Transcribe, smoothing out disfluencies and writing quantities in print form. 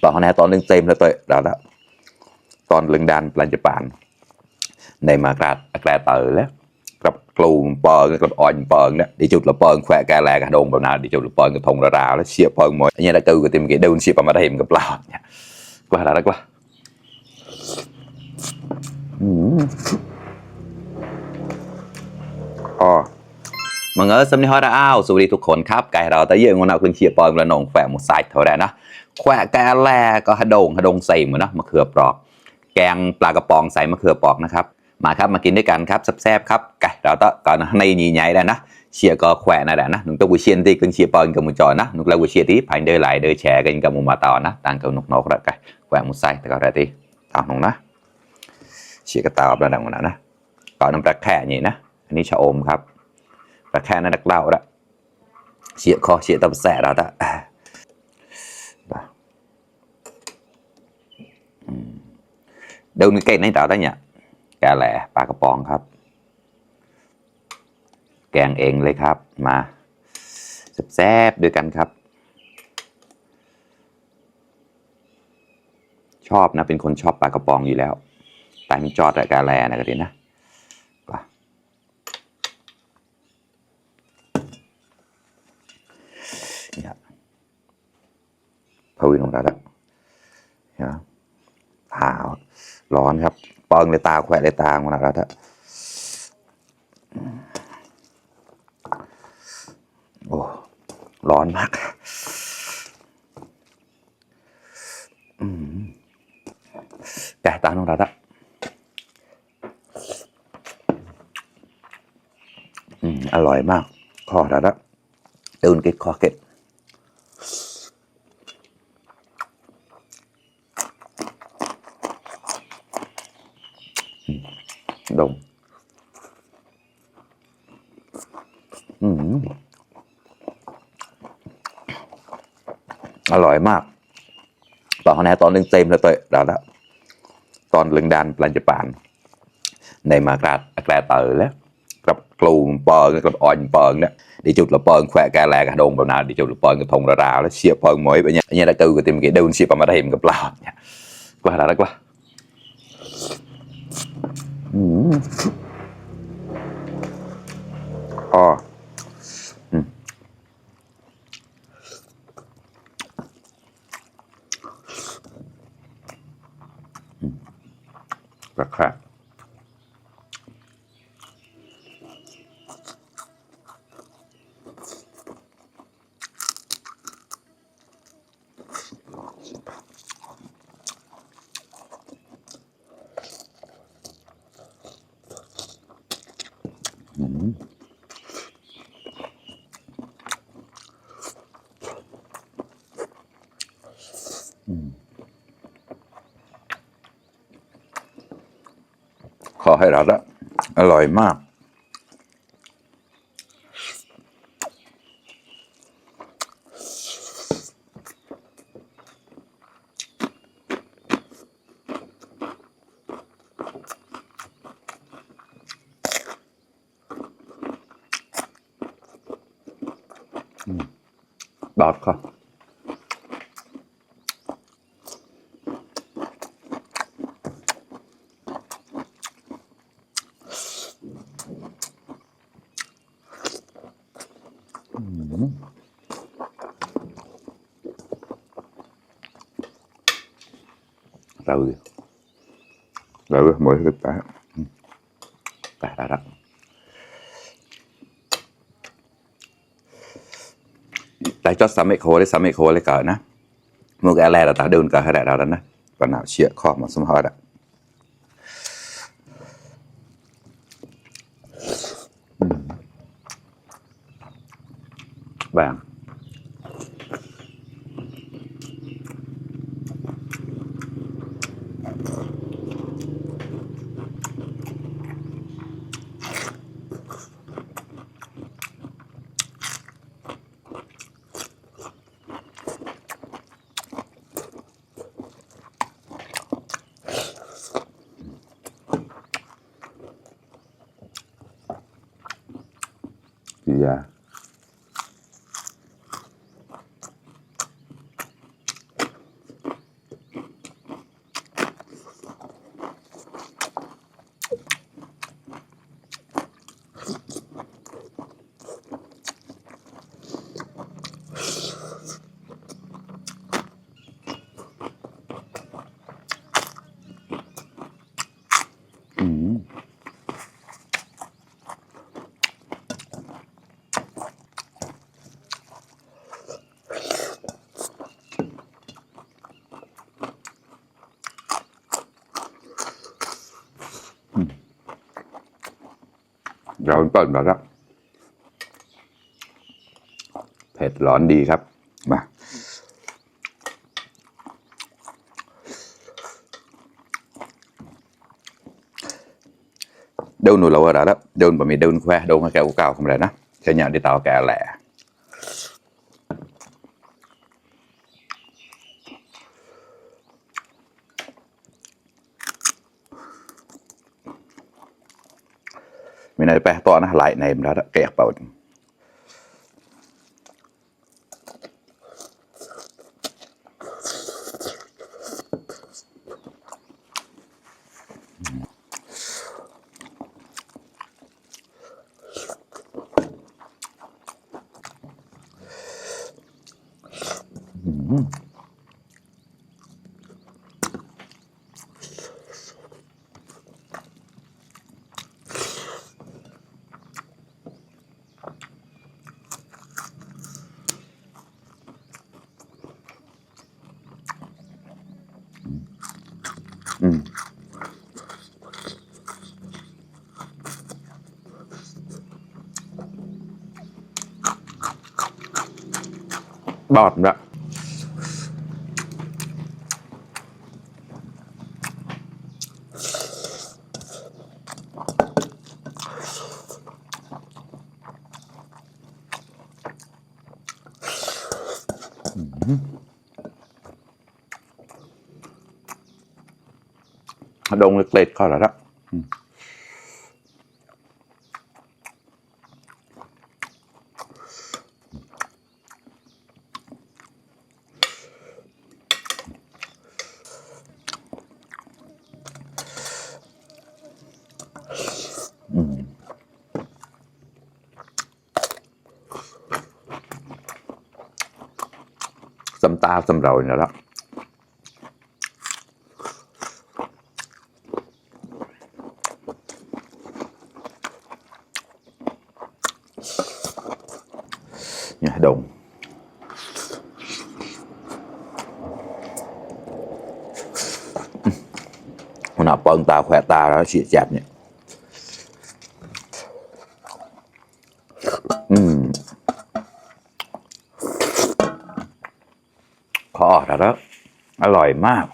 ตอนนี้ตอนนึงเต็มแล้วตัวเราละตอนลึงดันปลันญี่ปุ่นในมากราดแกลเตอร์แล้วกับกลุ่มเปิงกับอ่อนเปิงเนี่ยดิจุดละเปิงแขวะแกแลกระดงแบบนั้นดิจุดละเปิงกับทงระดาแล้วเชียเปิงหมดอันนี้เราเจอกับทีมเกดเดินเชียประมาณเห็นกับเราเนี่ยกว่าแล้วกว่าอ๋อมังเออสำนีฮอร์อ้าวสวัสดีทุกคนครับไก่เราแต่เยอะงอนเอาขึ้นเชียเปิงระนองแขวะหมดไซด์เท่าไรนะแขวะแกแลก็ฮะดงใส่เหมือนนะมะเขือเปราะแกงปลากระป๋องใส่มะเขือเปราะนะครับมาครับมากินด้วยกันครับแซ่บๆครับไก่เราต้องก่อนในนี้ใหญ่ได้นะเชียร์ก็แขวะนะแหละนะหนุ่มตัววิเชียนที่ขึ้นเชียร์ปอนกับมุจอนะหนุ่มเราวิเชียร์ที่ผ่านเดินไหลเดินแฉกันกับมุมาต่อนะต่างกับหนุ่มนกระไก่แขวะมุไซแต่ก็ได้ที่ต่างหนุ่มนะเชียร์กระต่ายแบบนั้นนะก่อนน้ำปลาแค่นี่นะอันนี้ชะอมครับปลาแค่นั้นนักเล่าละเชียร์คอเชียร์ตับแสเราละเดินเก่งในต่อได้เนี่ยแกแหล่ปลากระป๋องครับแกงเองเลยครับมาแซ่บๆด้วยกันครับชอบนะเป็นคนชอบปลากระป๋องอยู่แล้วแต่มีจอดแต่กาแลนะกันดีนะเนี่ยพวินของเราแล้วเนี่ยผ่าร้อนครับเปิงเลยตาแขวะเลยตาของเราแล้วโอ้ร้อนมากแต่ตาของเราอร่อยมากคอเราละตื่นเก็ดคอเก็ดดงอร่อยมากตอนนี้ตอนนึงเต็มแล้วตัวเราละตอนลึงดันปลันญี่ปุ่นในมากราดแกลเตอร์แล้วกับกลุ่มเปิงกับอ่อนเปิงเนี่ยดิจุดละเปิงแขวะแกแลกระดงแบบนั้นดิจุดละเปิงกับทงระดาแล้วเชียเปิงหมดแบบนี้อันนี้เราเจอกับทีมเกดเดินเชียประมาณเห็นกับเราเนี่ยกว่าแล้วกว่าอ๋อราคาขอให้เราละอร่อยมากบอดครับrồi mỗi cái tá đó tại cho sắm mấy khối lấy cờ nè mua cái là ta đơn cờ hay đại đạo đó nè còn nào chia kho mà xung hơi đó vàng thì เราเปิดมาแล้วเผ็ดร้อนดีครับมาđâu nụ lâu rồi đó đâu bà mày đâu khoe đâu mà kẹo cao không rồi đó sẽ nhận đi tàu kẹo lẻ mình này bé to nó lại này đó kẹt vào bọt đó đông lực lệch coi là đó xâm ta xâm rồi nữa đó nhà đồng nào bận ta khỏe ta đó xịt chạp nhỉพอแล้วอร่อยมาก